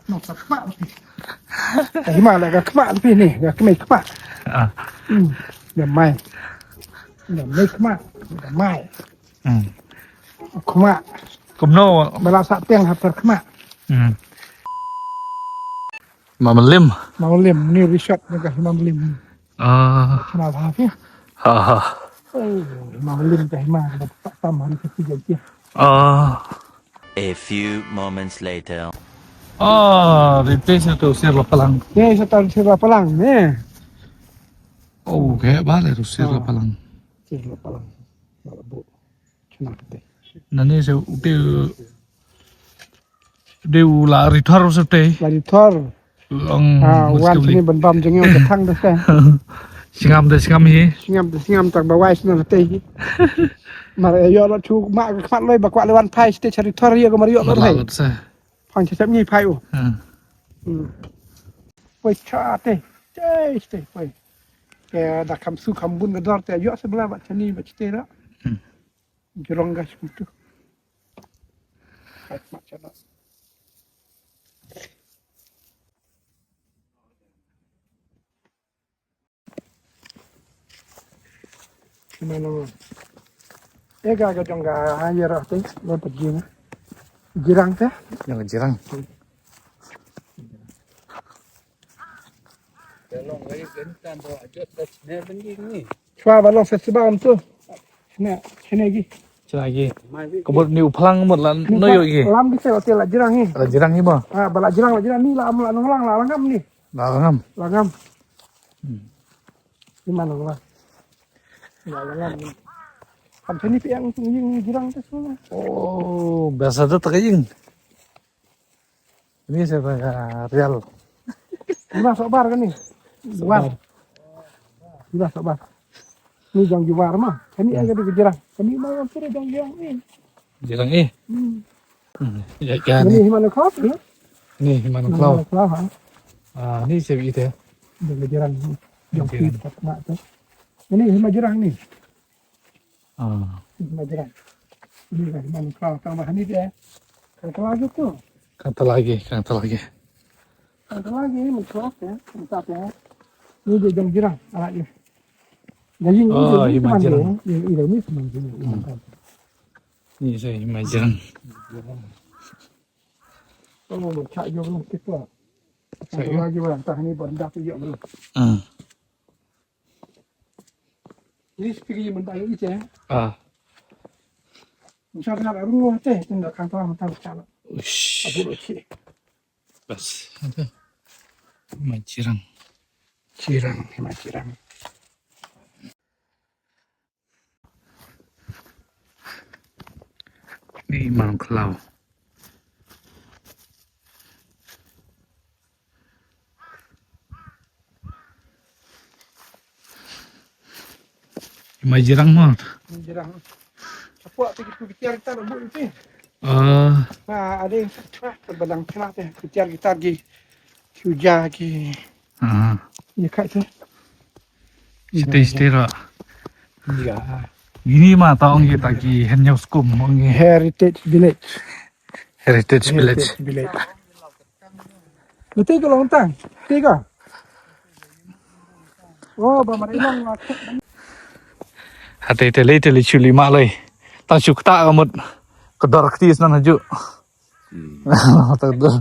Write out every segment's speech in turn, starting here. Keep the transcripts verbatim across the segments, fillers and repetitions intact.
Nongsa khmah. Ka hima la ka khmah phi ne, ka kmie khmah. Ah. Hmm. Ka mai. Ka mai khmah. Ka mai. Hmm. Khmah. Kumno? Ba la sah tiang ha per khmah. Hmm. Mamalim. Mamalim, ni resort ni ka Mamalim. Ah. Khmah ha phi. Ha ha. Oh, Mamalim ka hima ka tam hari ka tiga je. Ah. A few moments later. Ah, di te sa tu sir la palang. Te sa tu sir la palang ne. Oh, kayak balik tu sir la palang. Sir la palang. Bala bu. Chuna te. Nani se ute de u la rithor se te. La rithor. Ong. Ah, wan sini ban bam jengeu ke thang de se. Singam de singam hi. Singam de singam tak ba wai sini te hi. Mar yo lo chu ma ke khmat loi ba kwak le wan phai ste chari thor yo ke mar yo lo thai. Phang chesep ni phai u. Hmm. Poi cha te. Te te poi. Ke da kam su kam bun ke dor te yo se bla ba chani ba chite ra. Hmm. Jrong gas kutu. Kat ma chana. Mano. Ega ga jong ga ayer te lo ta jing. Jirang te. Jong jirang. Chwa ba long festival tu. Sene sene gi. Sene gi. Kebut ni u phlang mut la no yo gi. Lam gi se hotel la jirang ni. La jirang ni ba. Ah, ba la jirang la jirang ni la am la nong lang la langam ni. La langam. Langam. Hmm. Ni mana lah. Lah lah lah. Kan sini piang tu ying jirang tu semua. Oh, biasa tu tak ying. Ini siapa ya, real. Lima sabar kan ni? War. Lima sabar. Ni jang juar mah. Kami ada di jirang. Kami mau kira jang jirang ni. Jirang eh. Hmm. Hmm. Ya, ya, ini ni. Himano Klau, ya? Ni Himano Klau. Himano Klau, ha? Ah, ni siapa itu ya? Dia ke jirang. Jang kita nak tu. Ini Hima jirang ni. Ah. Ini Hima jirang. Ini kan Himano Klau tambah ni dia. Kan lagi tu. Kan lagi, kan lagi. Kan lagi ni Hima Klau ya, mantap ya. Ni dia jang jirang, alat dia. Jadi ni. Oh, dia ni Hima jirang. Dia, dia ni teman dia. Hmm. Ni saya Hima jirang. Oh, cak jauh belum kita. Cak jauh? Lagi orang tah ni berhendak tu jauh belum. Ah. Ni speaker mentah ini je. Ah. Insya Allah nak rumah teh, tinggal kantor mentah cak. Ush. Abu lo cik. Bas. Hima jirang. Jirang, Hima jirang. Ni Himano Klau. Hima jirang mo. Jirang. Apa tu kita bicara kita rebut itu? Ah. Nah, ada yang cakap belang kena tu. Bicara kita lagi. Hujan lagi. Ah. Ya kat tu. Stay, stay ra. Ya. Ini mah tahu kita ki hanya skum, mungkin. Heritage Village. Heritage Village. Heritage Village. Betul ke, Long Tang? Betul ke? Oh, ba mari long lah. Hati tele tele chuli malai. Tang chuk ta kamut. Kedar ktis nan haju. Hmm. Tak dur.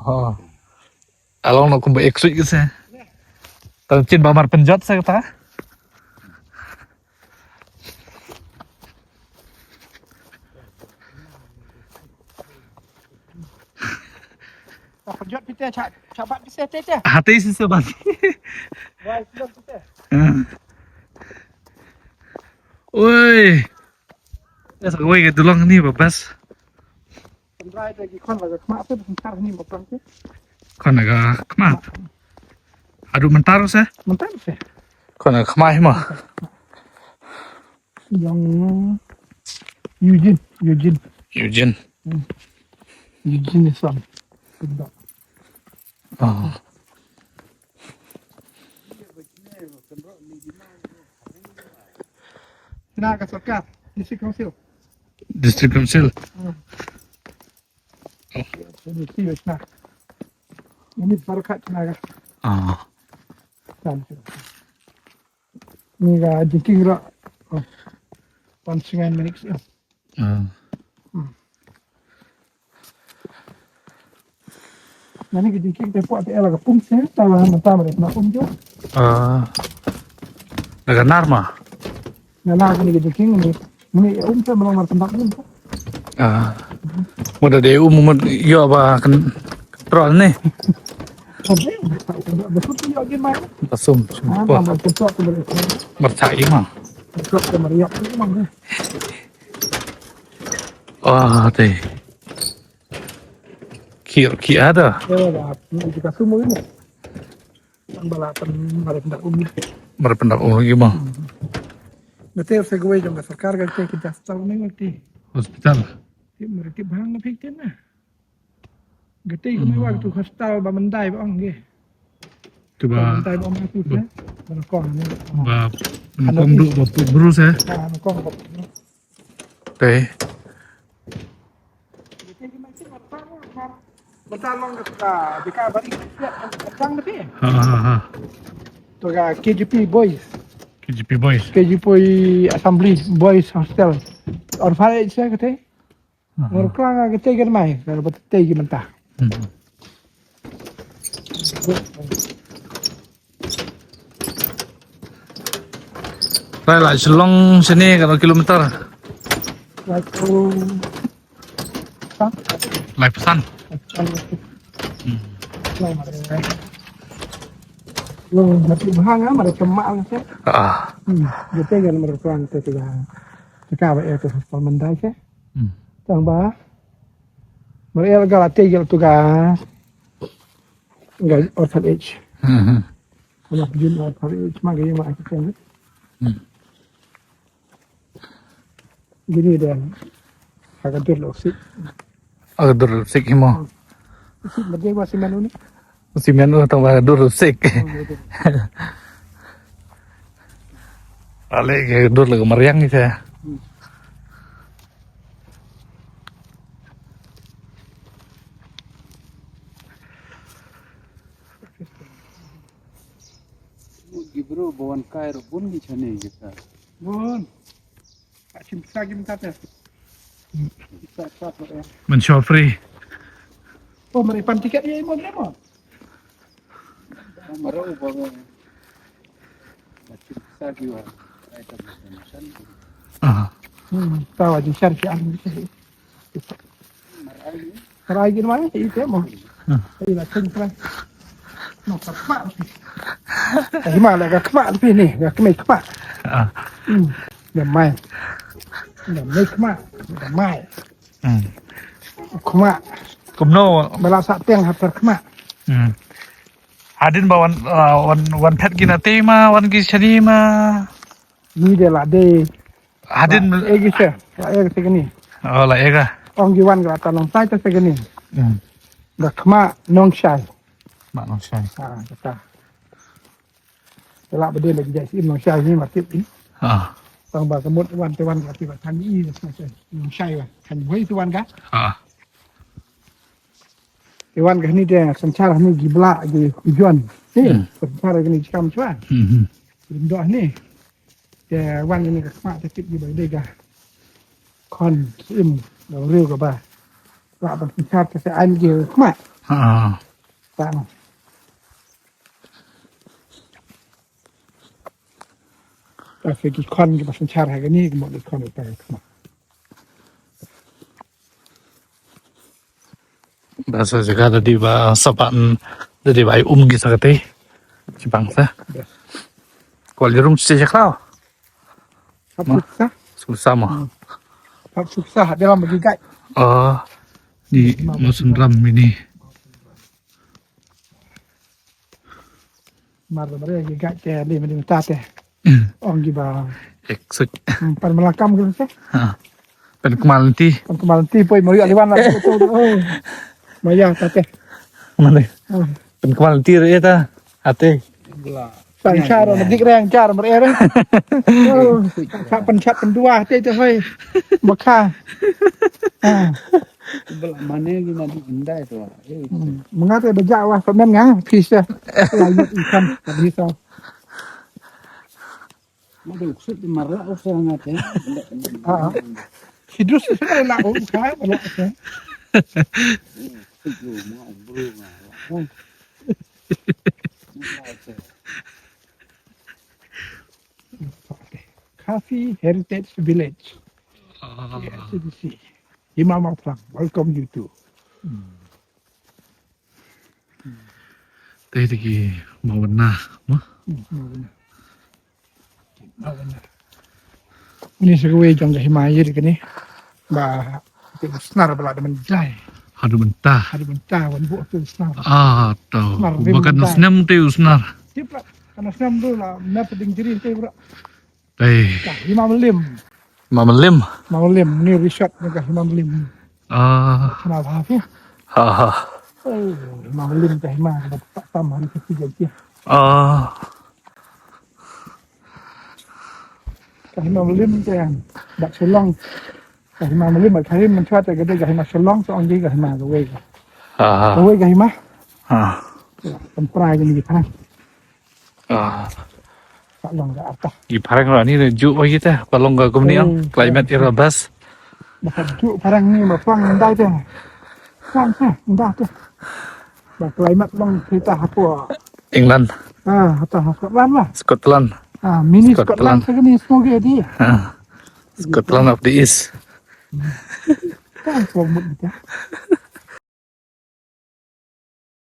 Oh. Along no kumba ek suit ke se. Tang chin ba mar penjat se kata. Penjat pite cha cha bat pite te te. Hati si se bat. Wai penjat pite. Hmm. Oi. Ya sa wai ke dulang ni ba bas. Tendrai te ki khon la ka khmat te, tendrai ni ba prang te. Khon la ka khmat. Adu mentar se? Mentar se. Khon la ka khmat ma. Yang Eugene, Eugene. Eugene. Hmm. Eugene ni sang. Sedap. Ah. Kena ka sorkar, District Council. District Council. Hmm. Oh. Ini ti wes na. Ini baru kat na ga. Ah. Kan. Ni ga jingking ro. Oh. Pan singan minik sih. Ah. Hmm. Nani ka jingkik te pok te ela ka pum se, ta la ma ta ma na pum jo. Ah. Daga nar ma. Na la ni ka jingkik ni. Ni um se ma long mar tembak ni. Ah. Mo da de um mo yo ba kan trol ni. Ba sum yo gi ma. Ba sum. Ah, ba sum. Ba sa i ma. Ba sum ma yo gi ma. Ah, te. Ki, ki ada. Ela ba, ni ka sum mo ni. Ang bala tan mare pyndak um. Mare pyndak um lagi bang. Nate se gwe jong ka sorkar ka te ki hospital ni ngi. Hospital. Ti mare ti bang na pik te na. Gate ka mai wa tu hospital ba mandai ba ong ge. Tu ba mandai ba ong tu se. Ba kong ni. Ba kong bru ba pu bru se. Ah, ba kong ba. Te. Bata long ka bika bari. Tang de. Ha ha ha. To ka K G P boys. K G P boys. K G P assembly boys hostel. Or fare se kate. Ngor klang ka te kan mai, ka ba te ki menta. Rai la Shillong sini ka kilometer. Lai phew san. Lai phew san. Lo mati bahang ah, mari kemak lah sih. Ah. Hmm, gitu kan mari klang tu tu dah. Kita ba itu hospital mendai sih. Hmm. Tang ba. Mar el ga la te gel tu ga. Ga orphanage. Hmm. Anak jin orphanage ma ga ma ka. Hmm. Gini dan. Aga dur lo sik. Aga dur lo sik himo. Sik ma de wa simen ni. Simen u tang ba dur sik. Ale ke dur lagi meriang ni saya. Gibro bawan kai ro bun gi chane gita. Bun. Achim sa gim kata. Sa sa ya. Menshow free. Oh, mari pan tiket ya mo mo. Maro ba. Achim sa gi wa. Ai ta. Ah. Hmm, tawa di shar ki an. Rai gin mai, ite mo. Ai la chen kra. No ka kma. Ai ma la ka kma pi ni, ka kme kma. Ah. Hmm. Da mai. Da mai kma. Da mai. Hmm. Kma. Kumno? Bala sa teng ha per kma. Hmm. Hadin ba wan, ah, wan, wan phet gina tema, wan gi shani ma. Ni de la de. Hadin la egi se, la egi se gini. Oh, la ega. Ong gi wan ga ta nong sai ta se gini. Hmm. Da kma nong shai. Ma nong shai. Ah, kata. La ba de la gi jai si nong shai ni ma tip ni. Ah. Tang ba kemut wan te wan ga ti ba tang i nong shai wa. Kan hoi tu wan ga. Ah. Te wan ga ni de sanchar ni gi bla gi hujon. Eh, sanchar ni kam chwa. Hmm. Lim doh ni. Te wan ini ka khmat te tip ji bai dei ka khon im ka riu ka ba. Ba ban pynchar te se an ji ka khmat. Ha. Ta na. Ta se ki khon ki ba pynchar ha ka ni ki mo ki khon ta ka khmat. Ba sa jaka da dei ba sa ban da dei ba ai um ki sa kate. Chibang sa. Kwal jarum sa jaklaw. Hap suksa. Suksa ma. Hap suksa ha dalam bagi gai. Ah. Di musim ram ini. Mar mar ya ki gat te li mending ta te. Ong ki ba. Ek sut. Pan melakam ki se. Ha. Pan kemal nanti. Pan kemal nanti poi mari aliwan la tu. Oh. Maya ta te. Mana? Pan kemal nanti re ta. Ate. Tan char ma dik reng char mar ere. Oh. Sa pan chat pan dua te te hoi. Bakha. Ah. Bala mane gi na di indai to. Eh, Hmm. Mengapa dia bejak wah komen nga? Kisah. Lalu ikan tadi tau. Madu ksut di marla usa nga te. Ah. Hidus la usa la usa. Khasi Heritage Village. Ah. K H V C. Hima Mawphlang, welcome you too. Hmm. Te te ki Mawphlang, ma? Hmm, Mawphlang. Mawphlang. Ni sa kawei jong ka hima ïa kane. Ba te snar ba la da mandai. Haduh mynta. Haduh mynta wan buh te snar. Ah, to. Snar rim Ba kan mandai. Snem te u snar. Tip la. Kan snem tu la na peding jeri te bro. Ei. Ka hima Mylliem. Hima Mylliem. Hima Mylliem ni resort ni ka hima Mylliem. Ah. Hima Mylliem. Ha ha. Oh, hima Mylliem ka hima ka tak tam hari ketiga dia. Ah. Ka hima Mylliem te yang dak Shillong. Ka hima Mylliem ka hima Mynshuwa te ka dei ka hima Shillong so ong ji ka hima kawei. Ah. Kawei ka hima. Ah. Kan prai ni ka. Ah. Ka long ka arta. Ki phareng ra ni ju oi kita, ka long ka kumni ang, hmm, climate era bas. Baka ju phareng ni ma pang ndai te. Pang sa, ndai te. Ba climate long kita hapo. England. Ah, hata Scotland lah. Scotland. Ah, mini Scotland. Scotland sa kini semua dia di. Ah. Scotland of the East. Kan semua kita.